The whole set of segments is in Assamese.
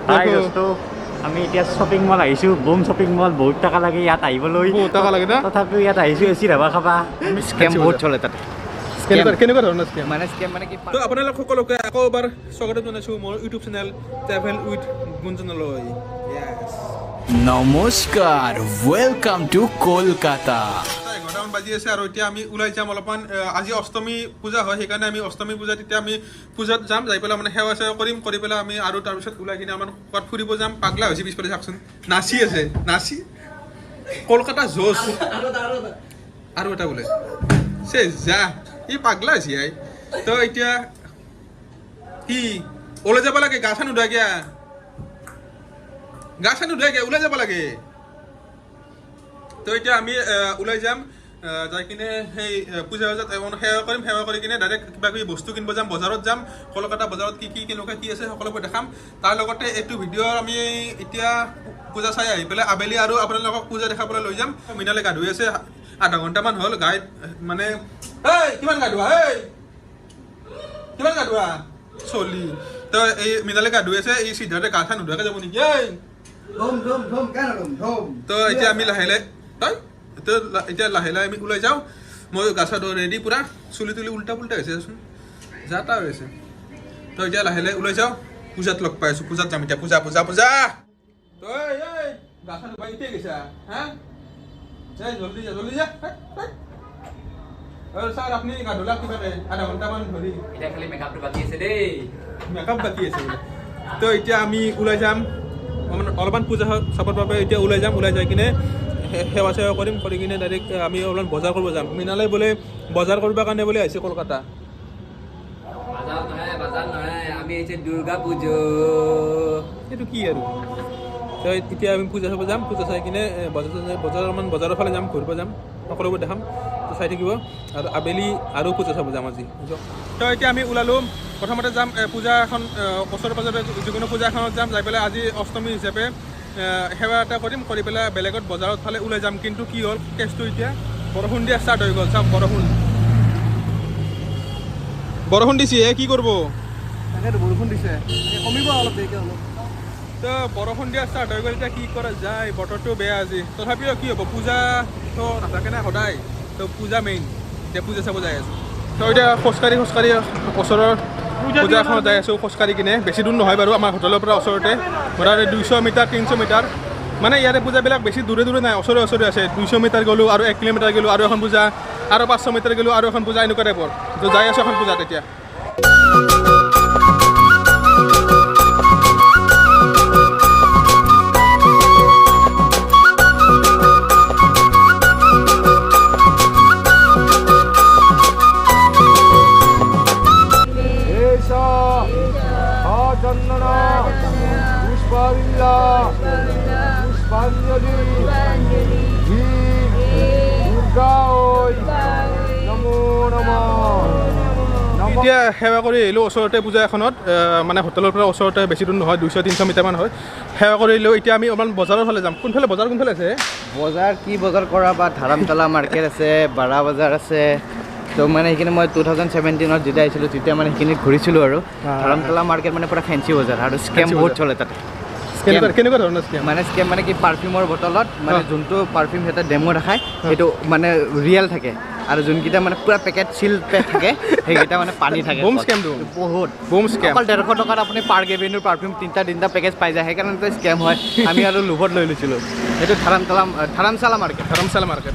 হাই দোস্ত, আমি এতিয়া শ্বপিং মল আহিছোঁ। বুম শ্বপিং মল, বহুত টকা লাগে ইয়াত আহিবলৈ। বহুত টকা লাগে না? তথাপিও ইয়াত আহিছোঁ, এচি ধাবা খাবা। স্কেম বহুত চলে তাতে। কেনেকুৱা ধৰণৰ স্কেম? মানে স্কেম মানে কি? তো আপোনালোক সকলোকে আকৌ এবাৰ স্বাগতম জনাইছোঁ মোৰ ইউটিউব চেনেল ট্ৰেভেল উইথ গুঞ্জনলৈ। য়েছ, নমস্কাৰ, welcome to Kolkata. 11টামান বাজি আছে আৰু এতিয়া আমি ওলাই যাম অলপমান। আজি অষ্টমী পূজা হয়, সেইকাৰণে আমি অষ্টমী পূজাত এতিয়া আমি পূজাত যাম, যাই পেলাই মানে সেৱা চেৱা কৰিম, কৰি পেলাই আমি আৰু তাৰপিছত ওলাই কিনে আমাৰ ক'ৰবাত ফুৰিব যাম। পাগলা হৈছে পিছফালে চাওকচোন, নাচি আছে, নাচি কলকাতা জোচ আৰু এটা বোলে চে যা, ই পাগলা হৈছে I. তো এতিয়া কি ওলাই যাব লাগে, গা চা নুধুৱা গিয়া, গা চা নুধুৱা গিয়া ওলাই যাব লাগে। তো এতিয়া আমি ওলাই যাম, যাই কিনে সেই পূজা বজাত সেৱা কৰিম, সেৱা কৰি কিনে ডাইৰেক্ট কিবা কিবি বস্তু কিনিব যাম, বজাৰত যাম। কলকাতা বজাৰত কি কি কেনেকুৱা কি আছে সকলোবোৰ দেখাম। তাৰ লগতে এইটো ভিডিঅ' আমি এতিয়া পূজা চাই আহি পেলাই আবেলি আৰু আপোনালোকক পূজা দেখাবলৈ লৈ যাম। মৃণালে গা ধুই আছে, আধা ঘণ্টামান হ'ল গাই মানে। এই কিমান গা ধোৱা, এই কিমান গা ধোৱা চলি। তো এই মৃণালে গা ধুই আছে, এই সিদ্ধাৰ্থে গা চা নুধুৱাকৈ যাব নেকি এই? তো এতিয়া আমি লাহে লাহে তই তো এতিয়া লাহে লাহে আমি ওলাই যাওঁ। মই গা চা ধুই ৰেডি, পূৰা চুলি তুলি উল্টা পুল্টা হৈছে চোন, যা তা হৈছে। তো এতিয়া লাহে লাহে ওলাই যাওঁ, পূজাত লগ পাই আছোঁ, পূজাত যাম এতিয়া, পূজা পূজা পূজা। তো এই গা চা ধুবা এতিয়া গৈছা হা? এই জলদি যা, জলদি যা। ছাৰ আপুনি গা ধুলাক কিবাকে আধা ঘণ্টামান ধৰি, এতিয়া খালি মেকআপটো বাকী আছে দেই। মেকআপ বাকী আছে বোলে। তো এতিয়া আমি ওলাই যাম অলপমান পূজা চাবৰ বাবে। এতিয়া ওলাই যাম, ওলাই যাই কিনে সেৱা চেৱা কৰিম, কৰি কিনে ডাইৰেক্ট আমি অলপমান বজাৰ কৰিব যাম। মৃণালে বোলে বজাৰ কৰিবৰ কাৰণে বোলে আহিছে কলকাতা। বাজাৰ নহয়, বাজাৰ নহয়, আমি আহিছে দুৰ্গা পুজো। এইটো কি আৰু? তো এতিয়া আমি পূজা চাব যাম, পূজা চাই কিনে বজাৰ বজাৰ অলপমান বজাৰৰ ফালে যাম, ঘূৰিব যাম, সকলোবোৰ দেখাম, তো চাই থাকিব। আৰু আবেলি আৰু পূজা চাব যাম আজি। তো এতিয়া আমি ওলালোঁ, প্ৰথমতে যাম পূজা এখন ওচৰে পাজৰে যিকোনো পূজা এখনত যাম, যাই পেলাই আজি অষ্টমী হিচাপে সেৱা এটা কৰিম, কৰি পেলাই বেলেগত বজাৰত ফালে ওলাই যাম। কিন্তু কি হ'ল কেছটো, এতিয়া বৰষুণ দিয়া ষ্টাৰ্ট হৈ গ'ল। চাওক বৰষুণ, বৰষুণ দিছে, কি কৰিব? তাকেতো বৰষুণ দিছে, কমিব অলপ দেৰিকৈ অলপ। তো বৰষুণ দিয়া ষ্টাৰ্ট হৈ গ'ল, এতিয়া কি কৰা যায়, বতৰটো বেয়া আজি। তথাপিও কি হ'ব, পূজাটো নাথাকে না সদায়, তো পূজা মেইন, এতিয়া পূজা চাব যাই আছোঁ। তো এতিয়া খোজকাঢ়ি খোজকাঢ়ি ওচৰৰ পূজা এখনত যাই আছোঁ খোজকাঢ়ি কিনে। বেছি দূৰ নহয় বাৰু, আমাৰ হোটেলৰ পৰা ওচৰতে, মোটামুটি 200 মিটাৰ 300 মিটাৰ। মানে ইয়াৰে পূজাবিলাক বেছি দূৰে দূৰে নাই, ওচৰে ওচৰে আছে। 200 মিটাৰ গ'লোঁ আৰু 1 কিলোমিটাৰ গ'লোঁ আৰু এখন পূজা, আৰু 500 মিটাৰ গ'লোঁ আৰু এখন পূজা, এনেকুৱা টাইপৰ। তো যাই আছোঁ এখন পূজাত এতিয়া। এতিয়া সেৱা কৰি আহিলোঁ ওচৰতে পূজা এখনত, মানে হোটেলৰ পৰা ওচৰতে, বেছি দূৰ নহয়, 200-300 মিটাৰমান হয়। সেৱা কৰি আহিলোঁ, এতিয়া আমি অলপমান বজাৰৰ ফালে যাম। কোনফালে বজাৰ, কোনফালে আছে বজাৰ? কি বজাৰ কৰা বা ধাৰামতলা মাৰ্কেট আছে, বাৰা বজাৰ আছে। তো মানে সেইখিনি মই 2017 যেতিয়া আহিছিলোঁ তেতিয়া মানে সেইখিনিত ঘূৰিছিলোঁ আৰু। ধাৰামতলা মাৰ্কেট মানে পূৰা ফেঞ্চি বজাৰ আৰু স্কেম বহুত চলে তাতে। কেনেকুৱা ধৰণৰ স্কেম? মানে স্কেম মানে কি, পাৰফিউমৰ বটলত মানে যোনটো পাৰফিউম সিহঁতে ডেমো দেখায় সেইটো মানে ৰিয়েল থাকে, আৰু যোনকেইটা মানে পূৰা পেকেট চিল পেক থাকে সেইকেইটা মানে পানী থাকে। বম স্কেমটো বহুত বম স্কেম। অকল 150 টকাত আপুনি পাৰ্ক এভিনিউৰ পাৰফিউম তিনিটা পেকেজ পাই যায়, সেইকাৰণে স্কেম হয়। আমি আৰু লোভত লৈ লৈছিলোঁ। সেইটো ধাৰামশালা মাৰ্কেট। ধাৰামশালা মাৰ্কেট।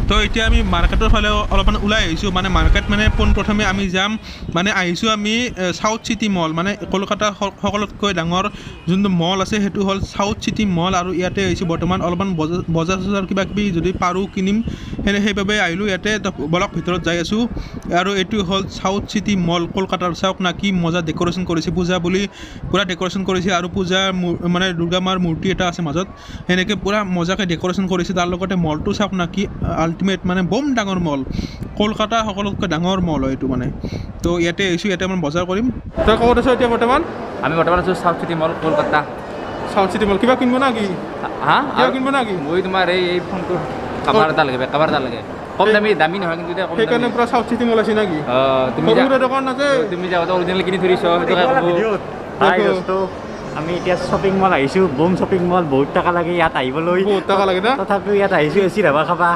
তো এতিয়া আমি মাৰ্কেটৰ ফালে অলপমান ওলাই আহিছোঁ। মানে মাৰ্কেট মানে পোনপ্ৰথমে আমি যাম, মানে আহিছোঁ আমি চাউথ চিটি মল, মানে কলকাতাৰ সকলোতকৈ ডাঙৰ যোনটো মল আছে সেইটো হ'ল চাউথ চিটি মল। আৰু ইয়াতে আহিছোঁ বৰ্তমান অলপমান বজাৰ চজাৰ কিবা কিবি যদি পাৰোঁ কিনিম, সেইবাবে আহিলোঁ ইয়াতে। বলক ভিতৰত যাই আছোঁ। আৰু এইটো হ'ল চাউথ চিটি মল কলকাতাৰ। চাওক না কি মজা ডেক'ৰেশ্যন কৰিছে, পূজা বুলি পূৰা ডেক'ৰেশ্যন কৰিছে। আৰু পূজা মানে দুৰ্গা মাৰ মূৰ্তি এটা আছে মাজত, সেনেকৈ পূৰা মজাকৈ ডেক'ৰেশ্যন কৰিছে। তাৰ লগতে মলটো চাওক না কি আল্টিমেট, মানে বম ডাঙৰ মল, কলকাতা সকলোতকৈ ডাঙৰ মল হয় এইটো মানে। তো ইয়াতে আহিছোঁ, ইয়াতে মই বজাৰ কৰিম। তই ক'ত আছ এতিয়া বৰ্তমান? আমি বৰ্তমান আছোঁ south city mall, Kolkata. South city mall কিবা কিনিব না কি? হা, কিবা কিনিব না কি? মই তোমাৰ এই ফোনটোৰ কাভাৰ এটা লাগে, কাভাৰ এটা লাগে। কম দামী, দামী নহয় কিন্তু এতিয়া কম দামী। সেইকাৰণে পুৰা চাউথ চিটি মল আছে নেকি? অ, তুমি সৰু দোকান আছে। তুমি যাওঁতে অৰিজিনেল কিনি থৈ দিছ, সেইটো খাই ক'ব। হাই দোস্ত, আমি এতিয়া শ্বপিং মল আহিছোঁ, বুম শ্বপিং মল। বহুত টকা লাগে ইয়াত আহিবলৈ। বহুত টকা লাগে না? তথাপিও ইয়াত আহিছোঁ এচি হাৱা খাবা।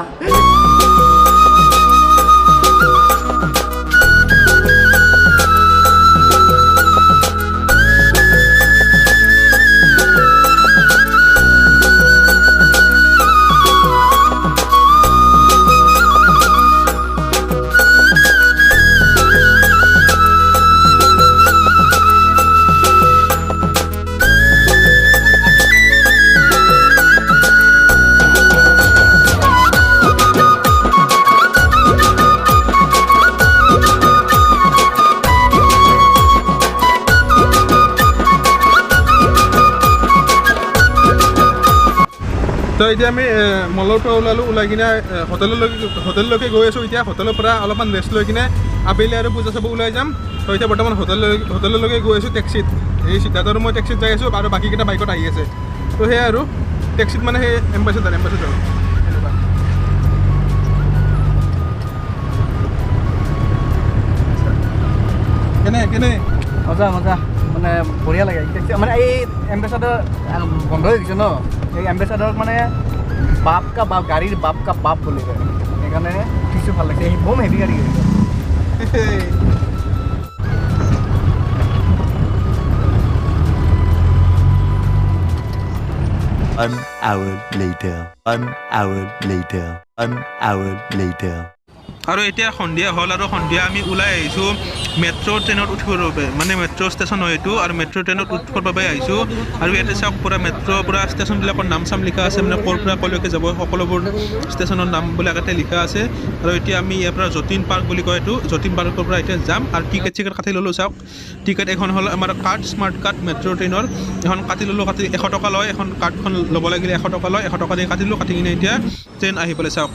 তো এতিয়া আমি মলৰ পৰা ওলালোঁ, ওলাই কিনে হোটেললৈকে গৈ আছোঁ। এতিয়া হোটেলৰ পৰা অলপমান ৰেষ্ট লৈ কিনে আবেলি আৰু পূজা চাব ওলাই যাম। তো এতিয়া বৰ্তমান হোটেললৈকে গৈ আছোঁ টেক্সিত। এই সিদ্ধাৰ্থ আৰু মই টেক্সিত যাই আছোঁ আৰু বাকীকেইটা বাইকত আহি আছে। তো সেয়াই আৰু টেক্সিত মানে সেই এম্বাচেডাৰ এনেকুৱা। কেনে কেনে মজা মজা, মানে বঢ়িয়া লাগে। মানে এই এম্বেচাডাৰ বন্ধ হৈ গৈছে ন, এই এম্বেচাডাৰক মানে বাপ কা বাপ, গাড়ীৰ বাপ কা বাপ বুলি কয়, সেইকাৰণে উঠিছোঁ, ভাল লাগিছে। বম হেভি গাড়ী গৈছে। One hour later. 1 hour later. 1 hour later. আৰু এতিয়া সন্ধিয়া হ'ল আৰু সন্ধিয়া আমি ওলাই আহিছোঁ মেট্ৰ' ট্ৰেইনত উঠিবৰ বাবে, মানে মেট্ৰ' ষ্টেচন হয় এইটো, আৰু মেট্ৰ' ট্ৰেইনত উঠিবৰ বাবে আহিছোঁ। আৰু ইয়াতে চাওক পূৰা মেট্ৰ' পূৰা ষ্টেচনবিলাকৰ নাম চাম লিখা আছে, মানে ক'ৰ পৰা ক'লৈকে যাব সকলোবোৰ ষ্টেচনৰ নামবিলাক ইয়াতে লিখা আছে। আৰু এতিয়া আমি ইয়াৰ পৰা যতীন পাৰ্ক বুলি কয় এইটো, যতীন পাৰ্কৰ পৰা এতিয়া যাম। আৰু টিকেট চিকেট কাটি ল'লোঁ, চাওক টিকেট এখন হ'ল আমাৰ কাৰ্ড, স্মাৰ্ট কাৰ্ড মেট্ৰ' ট্ৰেইনৰ এখন কাটি ল'লোঁ। কাটি 100 টকা লয়, এখন কাৰ্ডখন ল'ব লাগিলে 100 টকা লয়, 100 টকা দি কাটিলোঁ। কাটি কিনে এতিয়া ট্ৰেইন আহি পেলাই চাওক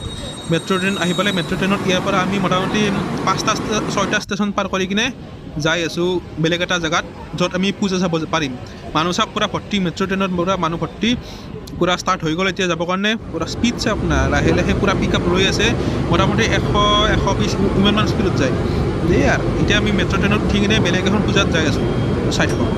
মেট্ৰ' ট্ৰেইন আহি পেলাই মেট্ৰ' ট্ৰেইনত ইয়াৰ পৰা আমি মোটামুটি 5টা 6টা ষ্টেচন পাৰ কৰি কিনে যাই আছোঁ বেলেগ এটা জেগাত য'ত আমি পূজা চাব পাৰিম। মানুহ চাওক পূৰা ভৰ্তি, মেট্ৰ' ট্ৰেইনত পূৰা মানুহ ভৰ্তি, পূৰা ষ্টাৰ্ট হৈ গ'ল এতিয়া যাবৰ কাৰণে। পূৰা স্পীড চাওক না, লাহে লাহে পূৰা পিক আপ লৈ আছে, মোটামুটি 100 120 ইমানমান স্পীডত যায়। দেই আৰু এতিয়া আমি মেট্ৰ' ট্ৰেইনত উঠি কিনে বেলেগ এখন পূজাত যাই আছোঁ, চাই থাকক।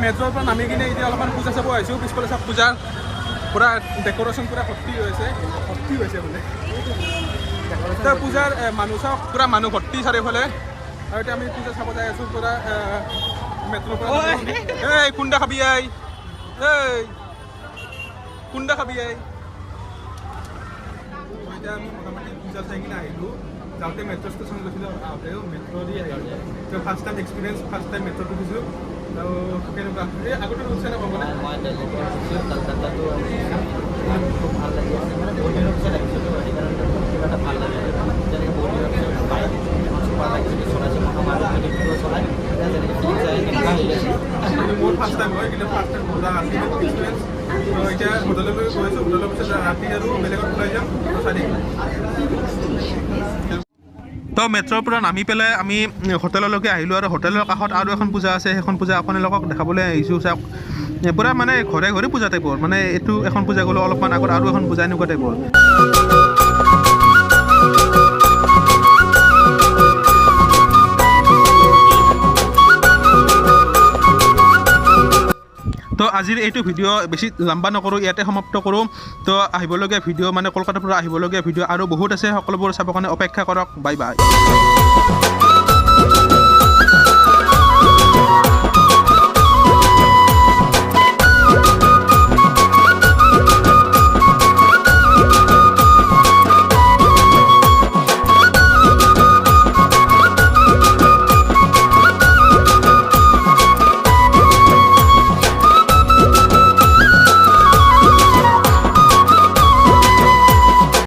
মেট্ৰ'ৰ পৰা নামি কিনে এতিয়া অলপমান পূজা চাব আহিছোঁ। পিছফালে চাওক পূজাৰ পূৰা ডেক'ৰেশ্যন পূৰা ভৰ্তি হৈ আছে, ভৰ্তি হৈছে বোলে। এতিয়া পূজাৰ মানুহ চাওক পূৰা মানুহ ভৰ্তি চাৰিওফালে। আৰু এতিয়া আমি পূজা চাব যাই আছোঁ পূৰা মেট্ৰ'ৰ পৰা। এই খুন্দা খাবি I, এই খুন্দা খাবি I. এতিয়া আমি মোটামুটি পূজা চাই কিনে আহিলোঁ। যাওঁতে মেট্ৰ' ষ্টেচন গৈছিলোঁ, আহোঁতেও মেট্ৰ' দি আহিলোঁ। তো first time experience, first time মেট্ৰ'ত উঠিছোঁ। আৰু কেনেকুৱা এই আগতে উঠিছে নে ক'ব? মই দিল্লীত উঠিছোঁ, কলকাতাতো খুব ভাল লাগি আছে। মানে বহুত দিনৰ পিছত আহিছিলোঁ, সেইকাৰণে কিবা এটা ভাল লাগে। যেনেকৈ বহুত দিনৰ পিছত বাইক এখন চুপাৰ বাইক যদি চলাইছোঁ, মহামাৰী যদি চলাই যেনেকৈ ফিলিংছ আহে তেনেকুৱা আহি আছে। মোৰ ফাৰ্ষ্ট টাইম হয়, কিন্তু ফাৰ্ষ্ট টাইম মজা আছিল এক্সপিৰিয়েঞ্চ। তো এতিয়া হোটেললৈ গৈ আছোঁ, হোটেলৰ পিছত ৰাতি আৰু বেলেগত ওলাই যাম, চাই থাকিম। তো মেট্ৰ'ৰ পৰা নামি পেলাই আমি হোটেললৈকে আহিলোঁ আৰু হোটেলৰ কাষত আৰু এখন পূজা আছে, সেইখন পূজা আপোনালোকক দেখাবলৈ আহিছোঁ। চাওক পূৰা মানে ঘৰে ঘৰে পূজা টাইপৰ, মানে এইটো এখন পূজা গ'লোঁ অলপমান আগত আৰু এখন পূজা এনেকুৱা টাইপৰ। তো আজিৰ এইটো ভিডিঅ' বেছি লম্বা নকৰোঁ, ইয়াতে সমাপ্ত কৰোঁ। তো আহিবলগীয়া ভিডিঅ' মানে কলকাতাৰ পৰা আহিবলগীয়া ভিডিঅ' আৰু বহুত আছে, সকলোবোৰ চাবৰ কাৰণে অপেক্ষা কৰক। Bye bye.